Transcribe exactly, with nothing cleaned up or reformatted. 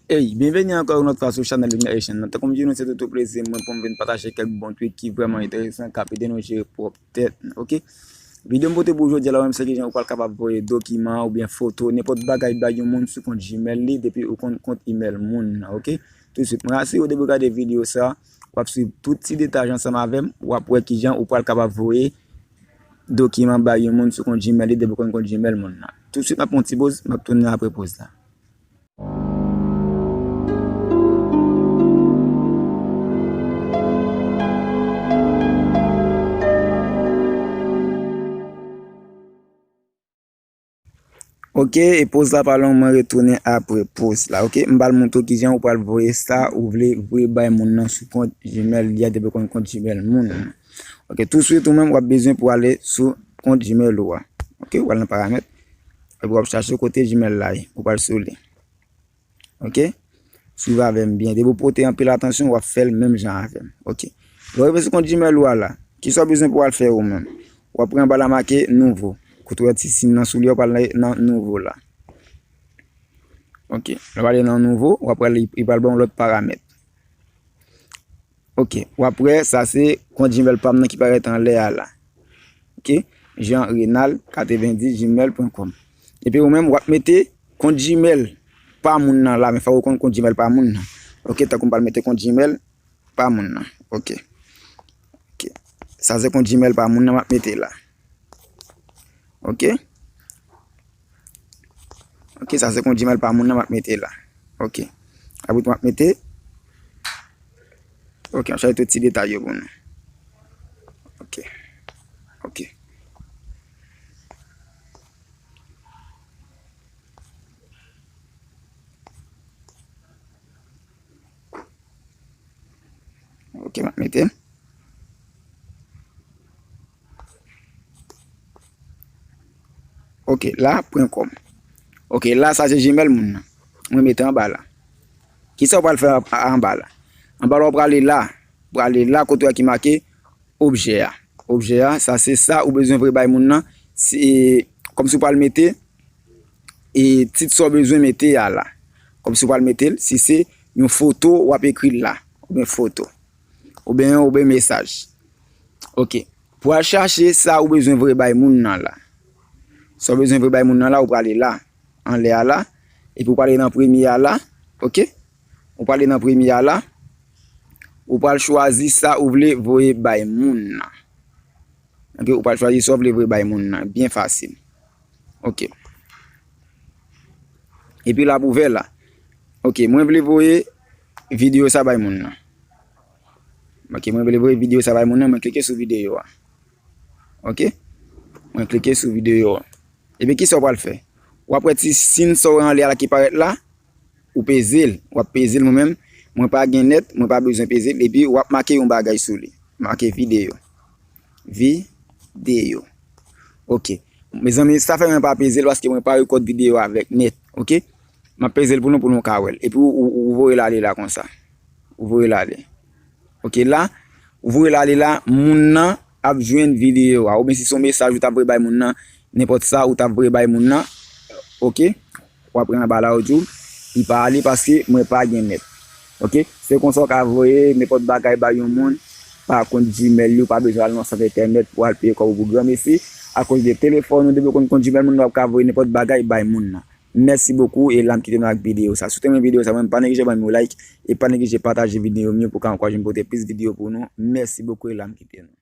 Hey, byenveni ankò yon lòt fwa sou chanèl Lumière Haïtienne nan. Tankou m di nou, se toutou plezi mwen pou m vin pataje kèk bon trik ki vrèman enteresan, k ap ede nou jere pwòp tèt nou, oke? Videyo m pote pou jodi a la, menm se kijan ou pral kapab voye dokiman oubyen foto, nenpòt bagay bay yon moun sou kont Gmail li, depi ou konn kont email moun nan, oke? Tousuit, mwen asire w depi w gade videyo sa, w ap swiv tout ti detay ansanm avè m, w ap wè kijan ou pral kapab voye dokiman bay yon moun sou kont Gmail li, depi w konn kont Gmail moun nan. Tousuit, m ap pran yon ti poz, m ap tounen apre poz la. Oke, e poz la pa long, mwen retounen apre poz la, oke? M pral montre w kijan ou pral voye sa ou vle voye bay moun nan sou kont Gmail li a, depi w konn kont Gmail moun nan. Oke, tousuit ou menm w ap bezwen pou ale sou kont Gmail ou a. Oke, ou al nan paramèt, epi w ap chache kote Gmail la ye, ou pral sou li. Oke? Swiv avè m byen. Depi w pote anpil atansyon, w ap fè l menm jan avè m. Oke. Lè w rive sou kont Gmail ou a la, kisa w bezwen pou w al fè ou menm? W ap pran anba la make nouvo. Kote w wè ti siy nan sou li a, w pral nan nouvo la. Oke. Lè w ale nan nouvo, w ap pral, li pral ba w lòt paramèt. Oke, w ap wè, sa se kont Gmail pa m nan ki parèt anlè a la. Oke, Jean Renald katrevenndis gmail pwen kòm. Epi ou menm, w ap mete kont Gmail pa moun nan la, men fòk ou konn kont Gmail pa moun nan. Oke, tankou m pral mete kont Gmail pa moun nan. Oke. Oke. Sa se kont Gmail pa moun nan m ap mete la. Oke. Oke, sa se kont Gmail pa moun nan m ap mete la. Oke. Apre tou m ap mete. Oke, m ap chache tout ti detay yo pou nou. Oke. Oke. Oke, m ap mete. Oke, la, pwen kòm. Oke, la, sa se Gmail moun nan. Mwen mete anba la. Kisa w pral fè a-, anba la? Anba la, w prale la. Prale la, kote w ki make objè a. Objè a, sa se sa ou bezwen voye bay moun nan. Se kòmsi w pral mete, e tit sa w bezwen mete a la. Kòmsi w pral mete l, si se yon foto, w ap ekri l la. Oubyen foto. Oubyen, oubyen mesaj. Oke. Pou al chache sa ou bezwen voye bay moun nan la. Sa w bezwen voye bay moun nan la, ou prale la. Anlè a la. Epi ou prale nan premye a la. Oke? Ou prale nan premye a la. Ou pral chwazi sa ou vle voye bay moun nan. Oke, ou pral chwazi sa w vle voye bay moun nan. Byen fasil. Oke. Epi la pou ouvè la. Oke, mwen vle voye videyo sa bay moun nan. Oke, mwen vle voye videyo sa bay moun nan, mwen klike sou videyo a. Oke? Mwen klike sou videyo a. Epi kisa w pral fè? W ap wè ti siy sa w anlè a la ki parèt la, ou peze l. W ap peze l mwen menm. Mwen pa gen nèt, mwen pa bezwen peze l. Epi w ap make yon bagay sou li. Make videyo. Videyo. Oke. Mezanmi, sa fè mwen pa peze l paske mwen pa rekòd videyo avèk nèt. Oke? M ap peze l pou nou, pou nou ka wè l. Epi ou, ou, ou voye l ale la konsa. Ou voye l ale. Oke, la, ou voye l ale la, moun nan ap jwenn videyo a. Oubyen si se yon mesaj ou t ap voye bay moun nan, nenpòt sa ou t ap voye bay moun nan, oke, w ap pran anba la, ou di w, li pa ale paske mwen pa gen nèt. Oke, se konsa w ka voye nenpòt bagay bay yon moun, pa kont Gmail li, ou pa bezwen al nan sant entènèt pou al peye kòb ou pou granmesi, akoz de telefòn ou, depi w konn kont Gmail moun nan, w ap ka voye nenpòt bagay bay moun nan. Mèsi bokou e la m kite nou ak videyo sa. Si w te renmen videyo sa, mwen pa neglije ban m yon like e pa neglije pataje videyo m yo pou ka ankouraje m pote plis videyo pou nou. Mèsi bokou e la m kite nou.